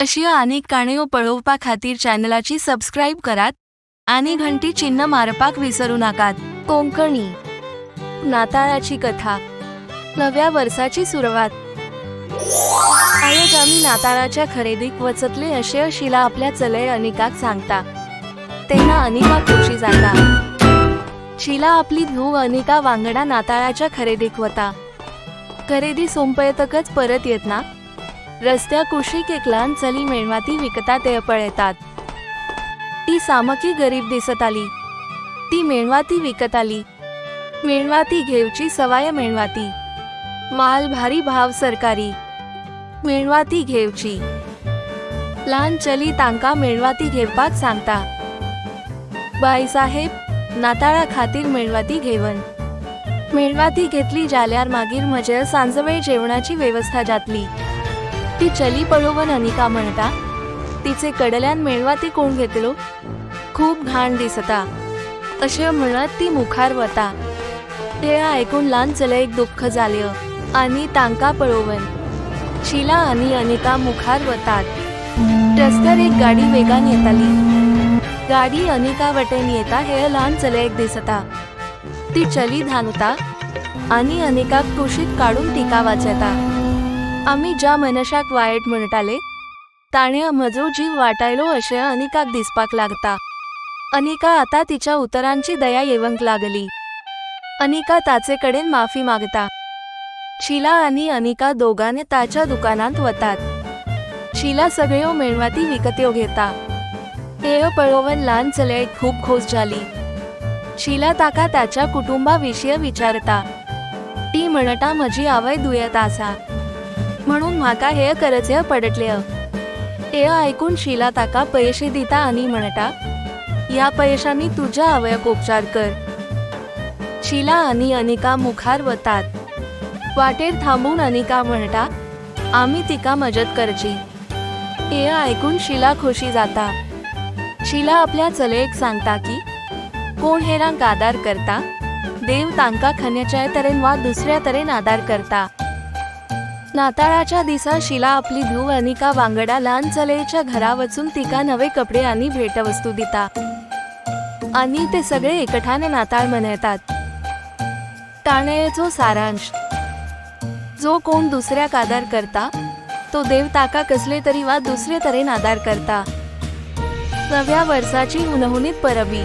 अशी आनीक काणयो पळोवपा खातीर चॅनलाची सबस्क्राईब करात आनी घंटी चिन्ह मारपाक विसरू नाकात. कोंकणी नाताळाची कथा. नव्या वर्साची सुरवात. आयज आमी नाताळाच्या खरेदीक वचतले अशें शिला आपल्या चलय अनिकाक सांगता तेन्ना अनिका खोशी जाता. शिला आपली धूव अनिका वांगडा नाताळाच्या खरेदीक वता. खरेदी सोंपयतकच परत येतना रस्त्या कुशीक एक ल्हान चली मेणवाती विकता ते पळयतात. ती सामकी गरीब दिसताली. ती मेणवाती विकताली. मेणवाती घेवची सवाय मेणवाती, माल भारी भाव सरकारी, मेणवाती घेवची. ल्हान चली तांकां मेणवाती घेवपाक सांगता. बाईसाहेब, नाताळा खातीर मेणवाती घेवन. मेणवाती घेतली जाल्यार मागीर म्हजे सांजवेळ जेवणाची वेवस्था जातली. ती चली पळोवन अनिका म्हणटा, तिचे कडल्यान मेणवाती कोण घेतलो? खूब घाण दिसता. अशें म्हणत ती मुखार वता. ते आयकून ल्हान चलयेक दुख्ख जालें आनी तांकां पळोवन शिला आनी अनिका मुखार वतात. रस्त्यार एक गाडी वेगान येताली. गाडी अनिका वटेन येता हे ल्हान चलयेक दिसता. ती चली धांवता आनी अनिकाक कुशीक काडून तिका वाचयता. आमी ज्या मनशाक वायट म्हणटाले ताणें म्हजो जीव वाटायलो अशें अनिकाक दिसपाक लागता. अनिका आता तिच्या उतरांची दया येवंक लागली. अनिका ताचे कडेन माफी मागता. शिला आनी अनिका दोगांनी ताच्या दुकानांत वतात. शिला सगळ्यो मेणवाती विकत्यो घेता. हे पळोवन ल्हान चलयेक खूब खोस जाली. शिला ताका ताच्या कुटुंबा विशीं विचारता. ती म्हणटा, म्हजी आवय दुयेंत आसा म्हणून म्हाका हे करचें पडटलें. हे आयकून शिला ताका पयशे दिता आनी म्हणटा, ह्या पयशांनी तुज्या आवयक उपचार कर. शिला आनी अनिका मुखार वतात. वाटेर थांबून अनिका म्हणटा, आमी तिका मजत करची. हे आयकून शिला खोशी जाता. शिला आपल्या चलयेक सांगता की कोण हेरांक आदार करता, देव तांकां खंयच्याय तरेन वा दुसऱ्या तरेन आदार करता. नाताळाच्या दिसा शिला आपली धूव अनिका वांगडा ल्हान चलयेच्या घरा वचून तिका नवे कपडे आनी भेटवस्तू दिता आनी ते सगळे एकठाने नाताळ मनयतात. काणयेचो सारांश: जो कोण दुसऱ्याक आदार करता, तो देव ताका कसले तरी वा दुसरे तरेन आदार करता. नव्या वर्साची हुनहुनीत परबी.